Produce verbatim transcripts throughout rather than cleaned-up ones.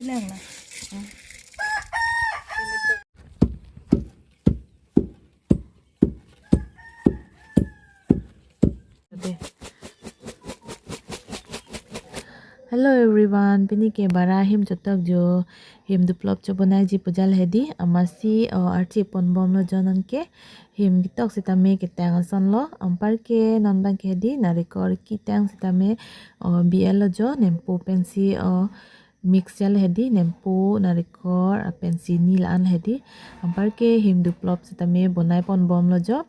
Lang na. Hello everyone, pini ke bara him chotok jo, him duplop chobonai ji pujal hedi, amatsi o archi ponbom lo jo nonke, him kitok sitame ketang ason lo, anparke non bang ke hedi, narikol ketang sitame o B L lo jo, nempo pensi o mix jal hedi, nempo, narikol, lapen chini la-an hedi. Anparke him duplop sitame bonai ponbom lo jo.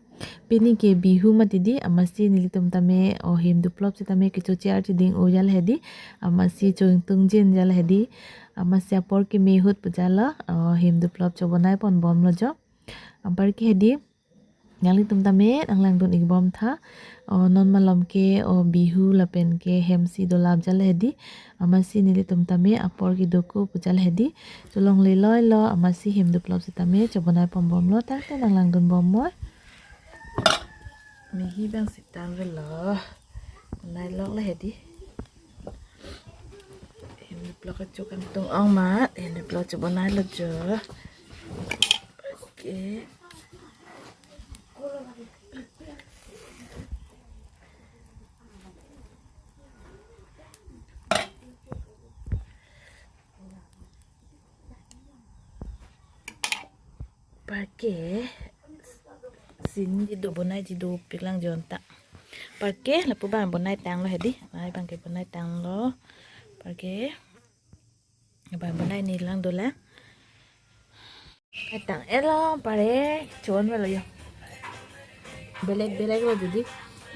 Pini ke Bihu mati di, amatsi nelitum tame o him duplop sitame kechoche archi ding-o jal hedi. Amatsi chungtung jin jal hedi. Amatsi apor keme ahut pujal lo, o him duplop chobonai ponbom lo jo. Anparke hedi, nanglitum tame nanglangdun-ik bom tha. O non malom ke o Bihu lapen ke hemsi dolap jal hedi. Amatsi nelitum tame apor kedo ko pujal hedi. Cholongle loi lo, amatsi him duplop sitame chobonai ponbom lo, tangte nanglangdun bom moi. Mehi bang sitang velo. Nai lok le hedi. Him duplok kecho kangtung ong amat, him duplok chobonai lo jo. Oke. Anparke chini do bonai ji dopik lang jonta. Anparke lapu bang bonai tanglo hedi. Mai bang ke bonai tanglo. Anparke bang bonai ni lang dolang. Ai tang-et lo, pare chon velo jo. Belek belek lo didi.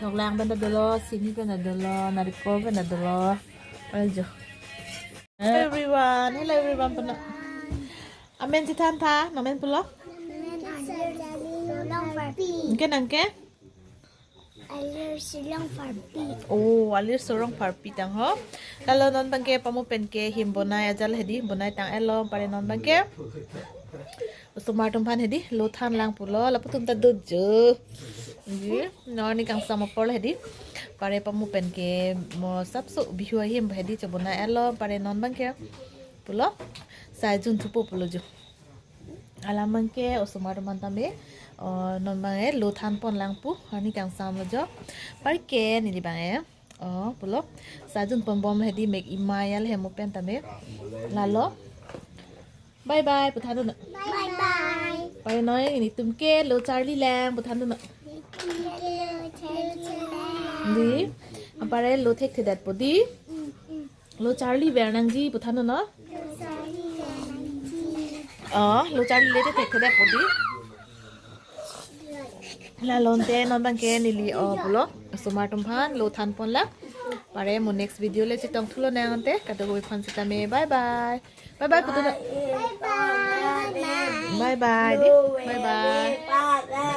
Noklang pen ta dolo, chini pen ta dolo, narikol pen ta dolo. Pare jo. Hello everyone. Hello everyone. Puna. Amen chethan tha, nangmen pulo? Nangmen Alir Shillong Parpi. Anke nangke? Alir Shillong Parpi. Oh, Alir Shillong Parpi tang ho. Lalo non bang ke pamu pen ke him bonai ajal hedi, bonai tang-et lo, pare non bang ke. Osomar atum aphan hedi, lo than lang pulo, lapu atum ta do jo. Ji, non ni kangsam apor hedi. Pare pamu pen ke mo sapso Bihu ahim hedi chobonai-et lo, pare non bang ke. Pulo, sai jun thupo pulo jo. Alam bang ke osomar atum aphan tame, o, non bang ke lo than pon lang pu, arni kangsam lo jo. Anparke neli bang ke, o, pulo, sai jun ponbom hedi mek imai al hem pen tame. Lalo. Bye bye, puthan dun. Bye bye. Pare noi, nelitum ke lo charli lang, puthan dun. Nelitum ke lo charli lang. Di, anpare lo thekthedet po di. Mm, mm. Lo charli ver nangji puthan dun no? Lo charli ver nangji. Oh, lo charli le te thekthedet po di. Lalo ante non bang ke neli, oh, pulo. Osomar atum aphan lo than pon lang. Pare mo next video le chetong thu lonang ante. Kadokave aphan sitame bye bye. Bye bye puthan dun. Bye bye. Bye bye di. Bye bye.